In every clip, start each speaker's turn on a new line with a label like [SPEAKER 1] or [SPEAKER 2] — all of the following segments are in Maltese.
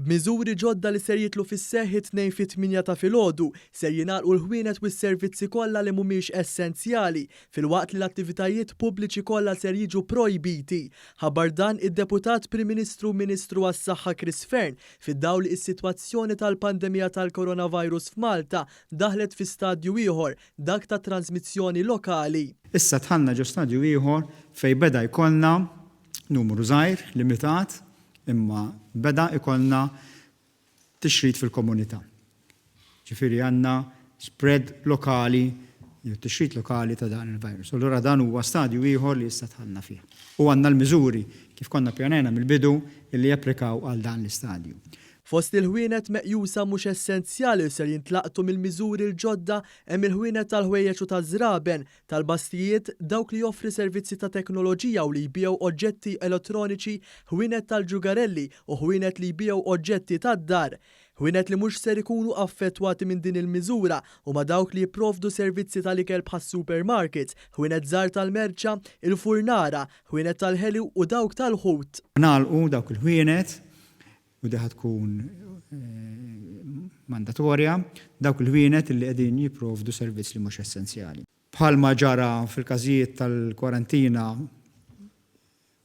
[SPEAKER 1] B'miżuri ġodda li ser jidħlu fis-seħħ it-Tnejn fit-tmienja ta' filgħodu, ser jingħalqu l-ħwienet u s-servizzi kollha li mhumiex essenzjali, filwaqt li l-attivitajiet pubbliċi kollha ser jiġu projbiti. Ħabbar dan id-Deputat Prim Ministru u Ministru għas-Saħħa Chris Fearne fid-dawl li s-sitwazzjoni tal-pandemija tal-coronavirus f'Malta daħlet fi stadju ieħor, dak ta' transmissjoni lokali.
[SPEAKER 2] Issa dħalna ġo stadju ieħor fejn beda jkollna numru żgħir, limitat, imma beda jkollna tixrid fil-komunità. Ġifieri għandna spread lokali jew tixrid lokali ta' dan il-virus. Allura dan huwa stadju ieħor li issa dħalna fih. U għandna l-miżuri kif konna ppjanajna mill-bidu li japplikaw għal dan l-istadju.
[SPEAKER 1] Fost il-ħwienet meqjusa mhux essenzjali li ser jintlaqtu mill-miżuri l-ġodda hemm il-ħwienet tal-ħwejjeġ u taż-żraben, tal-basktijiet, dawk li joffri servizzi ta' teknoloġija u li jbigħu oġġetti elettroniċi, ħwienet tal-ġugarelli u ħwienet li jbigħu oġġetti tad-dar. Ħwienet li mhux ser ikunu affettwati minn din il-miżura huma dawk li jipprovdu servizzi tal-ikel bħas-supermarkets, ħwienet żgħar tal-merċa, il-furnara, ħwienet tal-ħelu u dawk tal-ħut.
[SPEAKER 2] Nagħlqu dawk il-ħwienet u di ħa tkun mandatorja, dawk il-ħwienet li qegħdin jipprovdu servizz li mhux essenzjali. Bħalma ġara fil-każijiet tal-kwarantina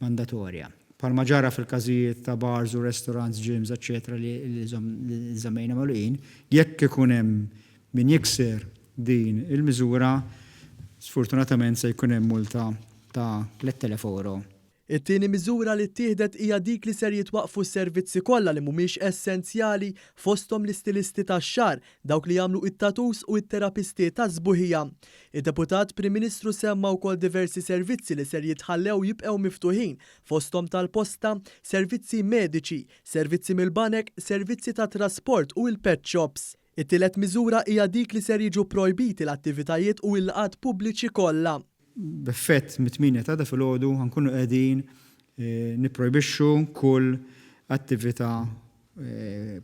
[SPEAKER 2] mandatorja, bħalma ġara fil-każijiet ta' bars u restaurants, gyms, eċċetera li żammejna magħluqin, jekk ikun hemm min jikser din il-miżura, sfortunatament se jkun hemm multa ta' 3,000 ewro.
[SPEAKER 1] It-tieni miżura li ttieħdet hija dik li ser jitwaqqfu s-servizzi kollha li mhumiex essenzjali fosthom l-istilisti tax-xagħar, dawk li jagħmlu it-tattoos u t-terapisti tas-sbuħija. Id-Deputat Prim Ministru semma wkoll diversi servizzi li ser jitħallew jibqgħu miftuħin fosthom tal-posta, servizzi mediċi, servizzi mill-banek, servizzi tat-trasport u l-pet shops. It-tielet miżura hija dik li ser jiġu pprojbiti l-attivitajiet u l-laqgħat pubbliċi kollha.
[SPEAKER 2] B'effett mit-tmienja ta' għada filgħodu ħa nkunu qegħdin nipprojbixxu kull attività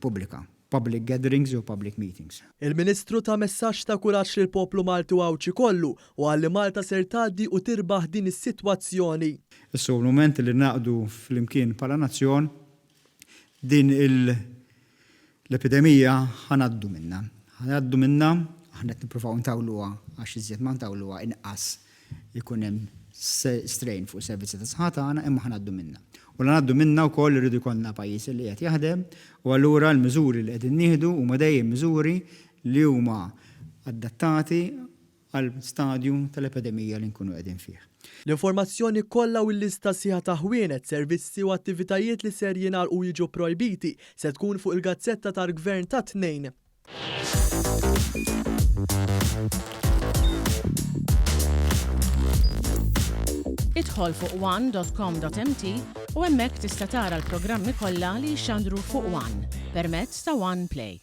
[SPEAKER 2] pubblika, public gatherings jew public meetings.
[SPEAKER 1] Il-Ministru ta messaġġ ta' kuraġġ lill-poplu Malti u Għawdxi kollu u qal li Malta ser tgħaddi u tirbaħ din is-sitwazzjoni.
[SPEAKER 2] Issa hu l-mument li ningħaqdu flimkien bħala nazzjon din il L-epidemija ħa ngħaddu minnha. Ħa ngħaddu minnha, aħna qed nippruvaw ntawluha għax iżjed ma ntawluha inqas ikun hemm strain fuq is-servizzi tas-saħħa tagħna imma ħa ngħaddu minnha. U la ngħaddu minnha wkoll irridu jkollna pajjiż li qiegħed jaħdem u allura l-miżuri li qegħdin nieħdu huma dejjem miżuri li huma adattati għal stadju tal-epidemija li nkunu qegħdin fih.
[SPEAKER 1] L-informazzjoni kollha u l-lista sħiħa ta' ħwienet, servizzi u attivitajiet li ser jingħalqu u jiġu pprojbiti se tkun fuq il-gazzetta tal-Gvern tat-Tnejn.
[SPEAKER 3] Idħol fuq one.com.mt u hemmhekk tista' tara l-programmi kollha li jixxandru fuq One permezz ta' One Play.